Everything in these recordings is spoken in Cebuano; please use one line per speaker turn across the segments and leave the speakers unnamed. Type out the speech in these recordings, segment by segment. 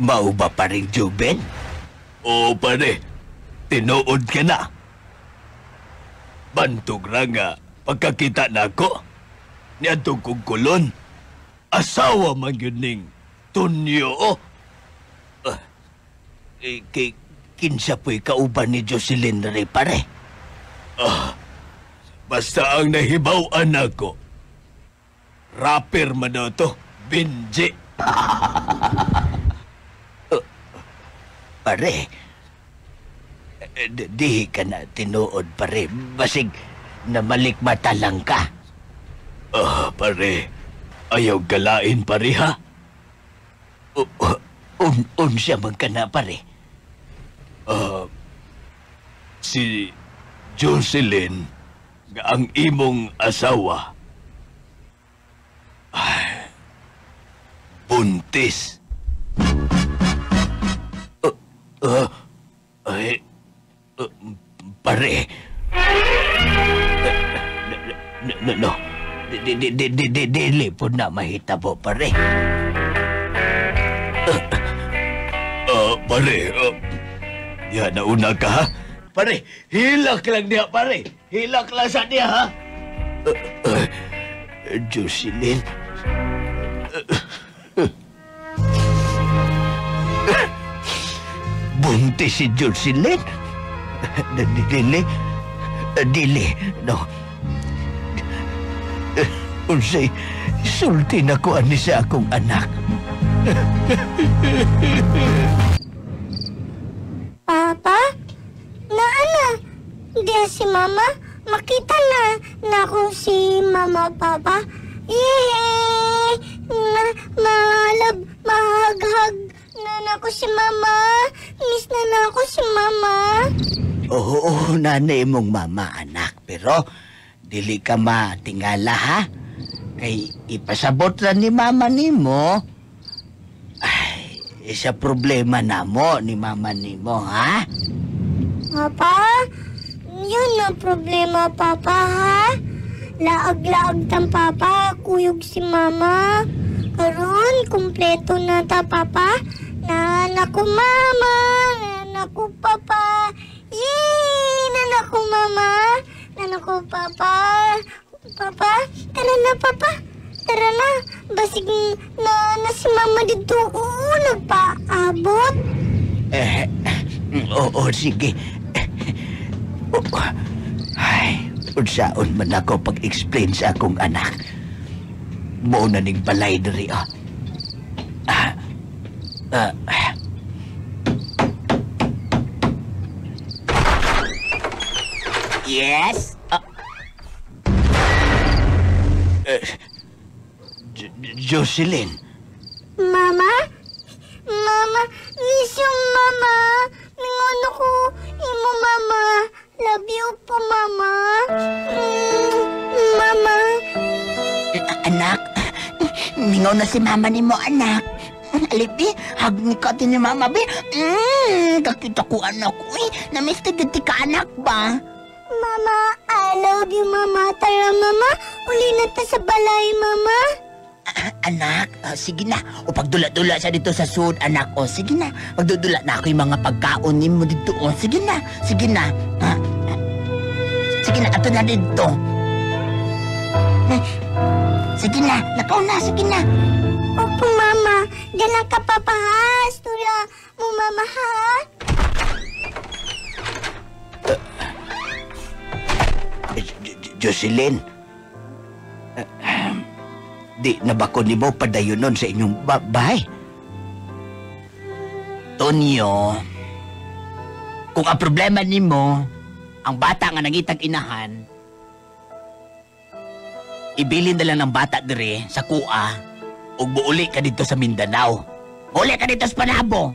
Mao ba paring Juben? Oo, pare. Tinuod ka na. Bantog ra nga pagkakita nako. Niadto kong kulon. Asawa man gyud ning Tonyo. Oh. Eh, kay kinsa po'y kauban ni Jocelyn rin, pare? Ah, basta ang nahibaw-an nako. Rapper man daw to, Benji. Pare, di ka na tinuod, pare. Basig namalikmata lang ka. Ah, pare, ayaw galain, pare, ha? Unsa man ka na, pare? Ah, si Jocelyn nga ang imong asawa. Ay, buntis. Ay, pare. No, no, no. Di, di, di, di, di, dili po na mahitabo, pare. Pare, ya, nauna ka, ha? Pare, hilak lang niya, pare. Hilak lang sa niya, ha? Jocelyn. Buntis si Jocelyn. Dili. Dili. No. Unsay, sulti na ko ani sa akong anak.
Papa? Naana? Diya si Mama? Makita na na ako si Mama, Papa. Yay! Na, mahalab, mahaghag na na ako si Mama. Miss na na ako si Mama.
Oo, oo, nanay mong mama, anak. Pero, dili ka matingala, ha? Kay ipasabot ra ni mama nimo. Ay, isa problema na mo ni mama nimo, ha?
Papa, yun ang problema, Papa, ha? Laag-laag tang Papa, kuyog si Mama. Karon, kumpleto na ta, Papa. Nana ko, Mama. Nana ko, Papa. Yay! Nana ko, Mama. Nana ko, Papa. Papa, tara na, Papa. Tara na. Basig na si Mama dito. Oo, nagpaabot.
Eh, oo, sige. Oh, ay, unsaon man ako pag-explain sa akong anak. Mao na ning balay diri, ah. Ah, ah. Yes? Ah. Jocelyn.
Mama? Mama, miss you, Mama. Mingon ako, imo, Mama. Love you po, Mama. Mama.
Anak, mingaw na si Mama ni mo, anak. Alibi, hug ni ka din ni Mama, bi. Kakita ko, anak. Uy, namiss ka dito ka, anak ba?
Mama, I love you, Mama. Tara, Mama. Uli na ta sa balay, Mama.
Anak, sige na. O pagdula-dula siya dito sa sud, anak. O sige na. Pagdudula na ako yung mga pagkaon nimo dito. O sige na. Sige na. Sige na, ato na dito. Sige na. Lakaw na. Sige na.
Opo, Mama. Diyan lang ka, Papa, ha? Istorya mo, Mama, ha?
Jocelyn, di na ba ko nimo padayon nun sa inyong bahay?
Tonyo, kung ang problema nimo, ang bata nga nangitag inahan, ibilin na lang ng bata dire sa kuа ug muuli ka dito sa Mindanao. Muuli ka dito sa Panabo.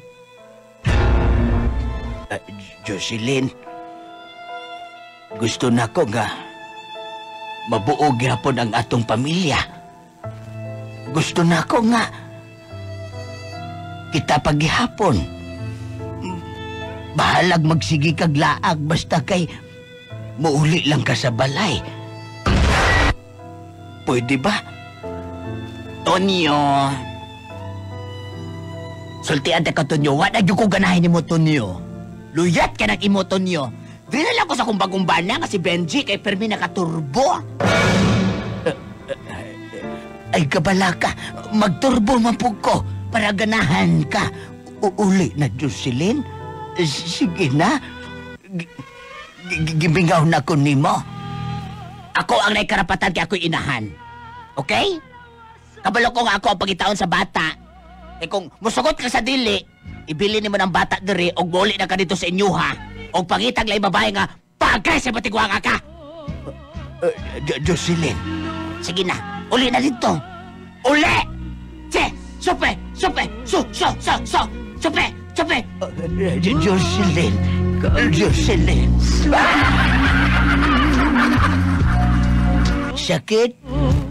Jocelyn, gusto na ko nga mabuo gyapon ang atong pamilya. Gusto na ko nga kita paghihapon. Bahalag magsige kag laag basta kay muuli lang ka sa balay. Pwede ba?
Tonyo,
Sultian ta ka, Tonyo. Wa na gyud ko ganahin nimo, Tonyo. Luyat ka ng imo, Tonyo. Di na lang ko sa akong bagong bana nga si Benji kay permi nakaturbo. Ay, kabala ka. Magturbo man po ko para ganahan ka. Uuli na, Jocelyn. Sige na. Gimingaw na ko nimo. Ako ang naikarapatan kay ako'y inahan. Okay? Kabalo ko nga ako ang pagitaon sa bata. Eh kung musugot ka sa dili, ibili nimo ng bata diri og muli na ka dito sa inyuha. Og pangitag lay babae nga pagay sa batigwanga ka. Jocelyn. Sige na, uli na dito. Uli! Che! Supe! Supe! Su! Su! Su! Su! Supe! Supe! Jocelyn. Jocelyn. Sakit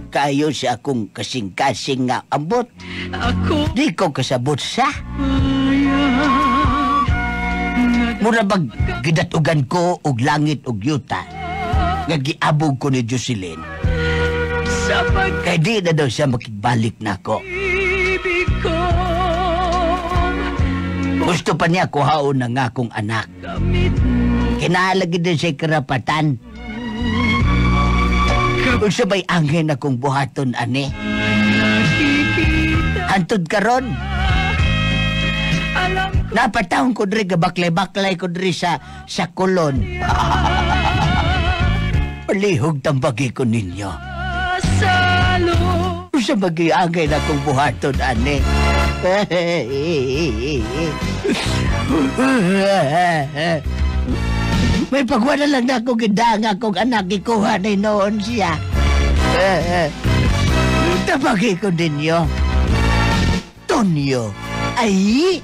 kayo sa akong kasing-kasing nga ambot.
Ako
Di ko kasabot sa. Mura bag gidatugan ko og langit og yuta nga giabog ko ni Jocelyn.
Sa
Kay di na daw siya makigbalik nako.
pag-ibig ko.
Gusto pa niya kuhaon na nga akong anak.
Kamit mo.
Kinalagi din siya karapatan. Unsa ba'y angin akong buhaton ani?
Nakikita.
Hantod karon,
Alam ko
napatawon ko diri gabaklay-baklay ko diri sa kulon. Palihog tambagi ko ninyo.
sa loob.
Unsa ba'y angin akong buhaton ani? May pagwala lang na ako gidang akong anak ikuha na noon siya. Tabagi ko ninyo. Tonyo. Ay!